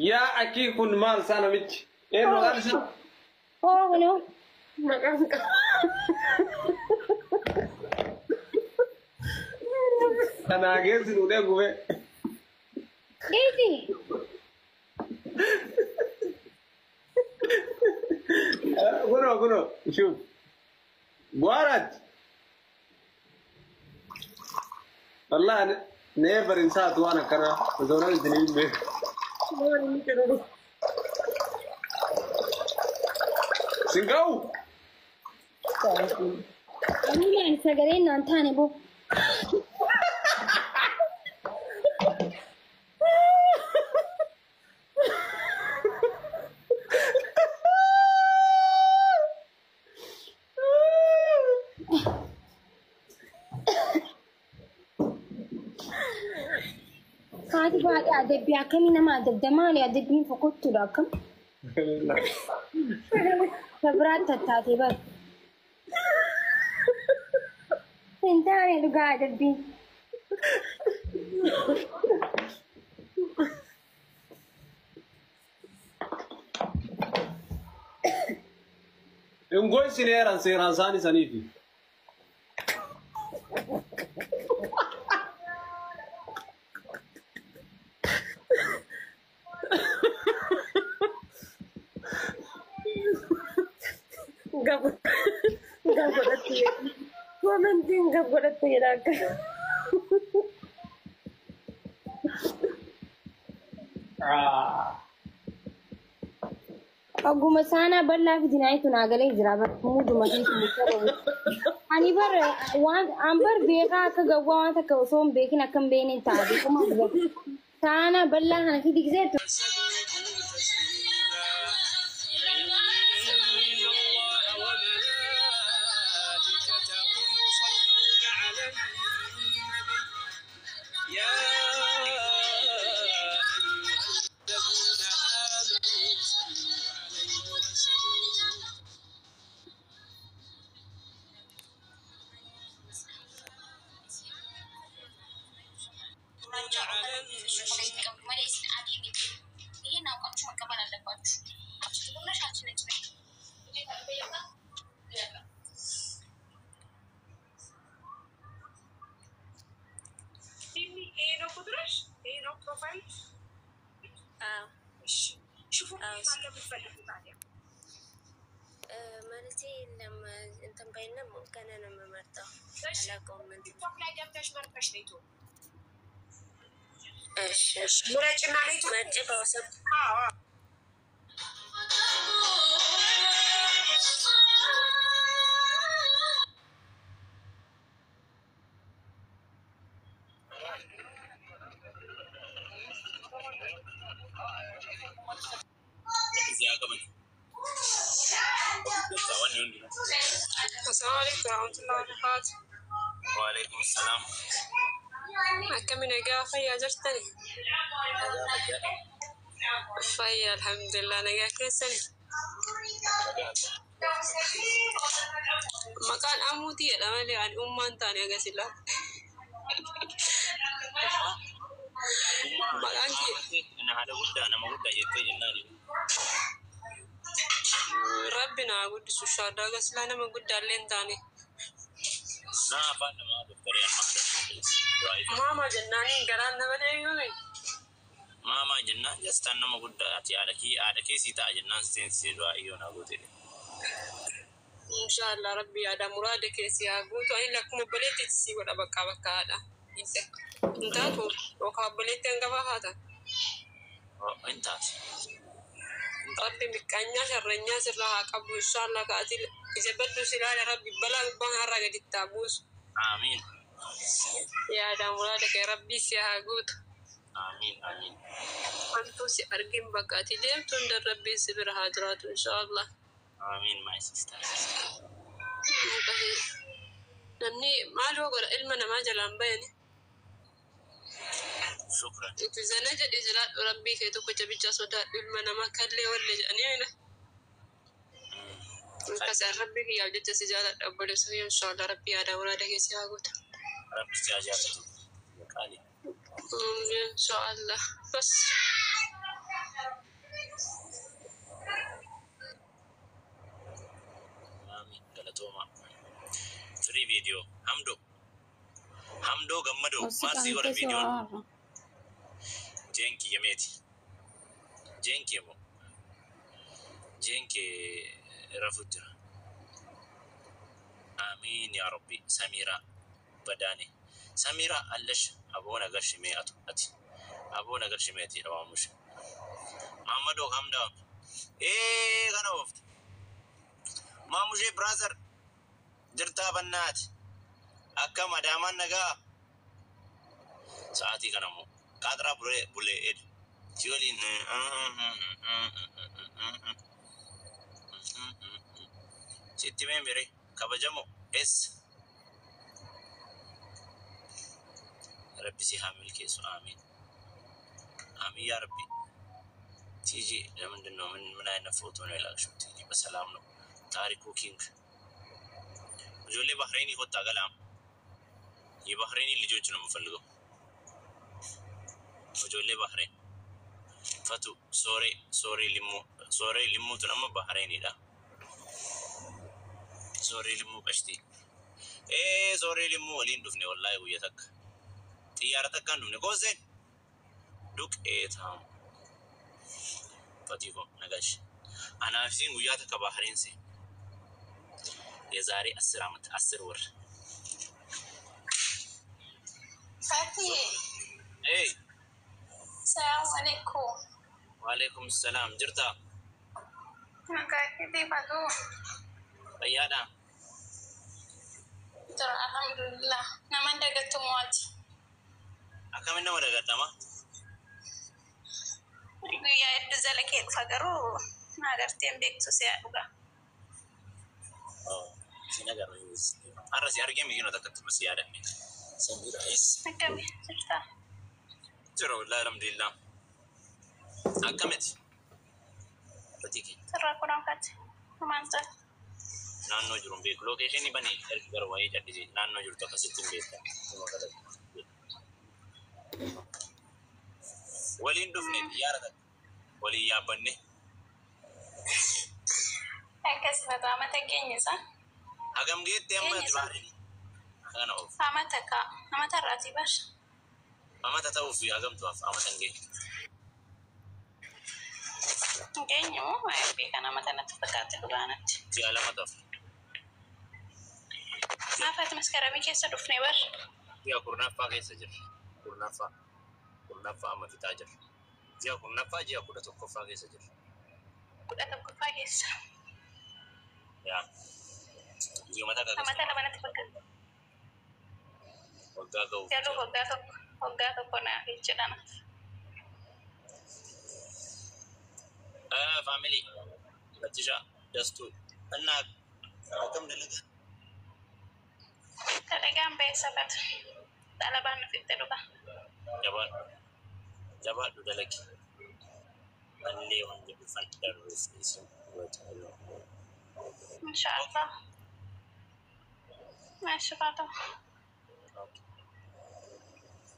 Yaa akii kun maal isaa namichi? Een maqaan isaa? Hoo kunoo. Maqaan qaba. Kanaa geessi nuudhee gubee. Geeti. Kunoo kunoo shuf. Bu'aaraatti. Wallahi never hin saatu waan akkanaa osoo nama isin hin beeku. Maal inni jedhu? Sin ga'u. Amulaan sagaleen naan taane boo. Haati baay'ee adabbii akkamii nama adabda maali adabbiin fokkottuudha akkam. Sabiraan tattaatee bara. Hin taane dhugaa adabbiin. Hin goysineeran seeraan isaanii saniifi. Gab gab godhatti. Komentiin gab godhatti jedha akka. Oguma saanaa bal'aa fidinaa itu naa galee jira bara muuduma Ani bar waan an bar beekaa akka gawwaa waan takka osoo hin beekin akka hin beekne ta'a beekuma saanaa bal'aa kana fidi gisee ይሄ ነው ቁጥርሽ? ይሄ ነው ፕሮፋይል? እሺ ሽፉ ለምትፈልጉ ታዲያ ማለቴ እንትን ባይና ገና ነው የምመርጠው። አላውቀውም። እንትን ቲክቶክ ላይ ገብተሽ መርጠሽ ነይቶ እሺ እሺ፣ ምረጭና ነይቶ መርጬ በዋትስአፕ አዎ Assalamu alaikum warahmatullahi wabarakatuh. Waalaikum salam. Akkami nagaa fayyaa jirtani? Fayyaa alhamdulillah nagaa keessani. Maqaan amuutii jedha malee ani ummaan taane agasila. Maqaan kee Na haadha guddaa nama guddaa jettee jennaan. rabbi naa guddisu shaaddaa agasilaa nama guddaallee hin taane. Na afaan namaa doktorii amma haadha Maamaa jennaaniin garaan nama deebi'ume. Maamaa jennaan jastaan nama guddaa ati haadha kee haadha kee sii ta'a jennaan seensisee du'aa iyyoo naa goote. Inshaallah rabbi yaada muraada keessi haa guutu. Ani lakkuma obboleettiitti sii godha bakka bakka haadha. Hin taatu yookaan obboleetti hangafa haata. Hin taate. Rabbi miqqaanyaa sharranyaa sirraa haa qabu inshaallah ka'ati ija baddu si ilaala rabbi balaa gubbaan har'a gaditti haa buusu. Amiin. Yaada muraada kee rabbi si haa guutu. Amiin amiin. Wantuu si argin bakka ati deemtu hunda rabbi si bira haa jiraatu inshaallah. Amiin my sister. Namni maaloo godha ilma namaa jalaan bayani. Shukran. Itti zana jedhi jiraadhu rabbii kee tokko jabicha sodaadhu ilma namaa kallee walle jedhanii ayina. Akkasaan rabbii kiyyaaf jecha si jaaladha obboleessa kiyya inshaallah rabbii yaada muraada keessi haa guutu. Rabbi si haa jaallatu. Qaali. Inshaallah. Bas. Viidiyoo Hamdoo Hamdoo Gammadoo Obsi maal sii godha qaamtee si viidiyoon? waaraa. Jeenki yameeti. Jeenki moo jeenki rafu jira. Amiin yaa Rabbi. Samiira Badaane. Samiira Allash aboona garshimee atu ati. Aboona garshimee ati dhawaamush. Maammadoo kamdaa. Ee kana oofte. Maamushee brother jirtaa bannaati. Akkam adaamaan nagaa. Sa'aatii kana immoo qaaxiraa bulee bulee ed. Si waliin. Sitti mee mire kabajamoo es. Rabbi si haa milkeessu. Amiin. Amiin yaa Rabbi. ቲጂ ለምንድን ነው ምን ምን አይነት ፎቶ ነው የላክሽው? ቲጂ በሰላም ነው? ታሪኩ ኪንግ ጆሌ ባህሬን ይቆጣ ገላም የባህሬን ልጆች ነው የምፈልገው። ጆሌ ባህሬን ፈቱ ሶሬ ሶሬ ሊሙ ሶሬ ሊሙቱ ነማ ባህሬን ይዳ ሶሬ ሊሙ ቀሽቲ ኤ ሶሬ ሊሙ ወሊን ዱፍኔ ወላሂ ጉየ ተካ ጥያራ ተካን ዱፍኔ ጎዜን ዱቄታም ፈቲኮ ነጋሽ አናፍሲን ጉያ ተካ ባህሬን ሴ የዛሬ 10 ዓመት 10 ወር Fati, ኤ salaam alaikum. ዋሌኩም ሰላም ጅርታ Maqaa keetii faduu ፈያዳ jira alhamdulillah. Nama dagattu mo'ati. akkamiin nama dagadhama Guyyaa hedduu jala kee dhufa garuu na agartee hin beektu si'a dhuga. sin agarra har'a si argee miginoo takkatti mas yaadanne sambira es Akkami jirta? jira wallahi alhamdulillah akkamiti fatii keenya Sirraa kunuunfate. Maal ta'a? Naannoo jiru hin beeku lookeeshinii bani ergi gara waa'ee callisee naannoo jirtu akkasitti hin beekta waliin dhufne xiyyaara takka waliin yaabbanne Akkas fata amata keenya isaa. hagam geette amma Eenyu isa? baadhini kana of Amata kaa. Amata irraatii bar. amata ta'uuf hagamtu hafa amata hin geenye Geenye moo waa'ee beekan amata natti fakkaate dhugaanatti. Ji'a lama ta'uuf Maaf ati maskaramii keessa dhufne bar. Ji'a 10ffaa keessa jirra. 10ffaa. 10ffaa amma fixaa jirra. Ji'a 10ffaa ji'a 11ffaa keessa jirra. 11ffaa keessa. Yaa. Ji'a mataa Amata lama natti fakkaate. Waggaa ga'uuf. Garuu waggaa tokko waggaa tokko naaf jechuudha natti. Faamilii. Battishaa. Dastuu. Innaa akkam dalagaa? Dalagaan ba'eessa fata. Dhalabaan nufitti dhuga. Jabaadhu. Jabaadhu dalagi. Mallee waan jedhu fan darbuuf isin hubatu. Inshaallah. Maasha fata.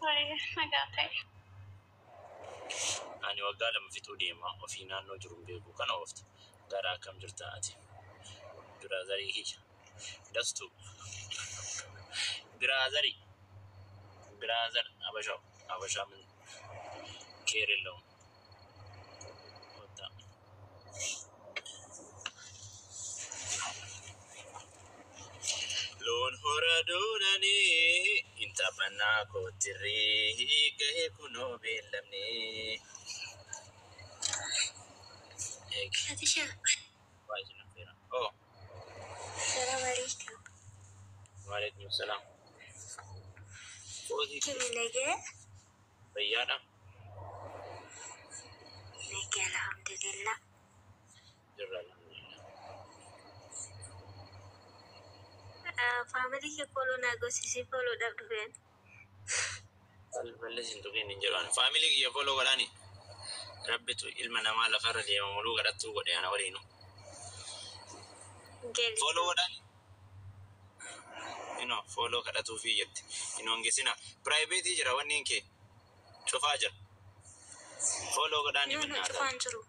Waayee nagaa ta'e. Ani waggaa lama fixuu deema ofii naannoo jiru hin beeku kana oofta. Gara akkam jirta ati? Biraazarii kiyya. Dastuu. Biraazarii. Biraazar Abashaa. Abashaa min keer የለውም። ወጣ Loon hora duunanii intaphannaa kootirrii gahee kunoo beellamne. Eegi. Fatisha, Baay'ee nafeera. Oh, salaam alaikum. waalaikum salaam. Foozii Kimi nagee? fayyaadha. Nagee alhamdulillah. Jirra alhamdulillah. Faamilii kee follow naa goosisii follow dhaaf dhufeen. Balballi sin tuqiin hin jedhu. Faamilii kiyya follow godhaani. Rabbitu ilma namaa lafarra deema muluu kadhattuu godhe ana waliinu. Geli. Follow godhaani. Ino follow kadhatuufii jetti. Hin hongisina. Piraayiveetii jira wanni kee cufaa jira. Follow godhaani No, no, minnaata. cufaan jiru.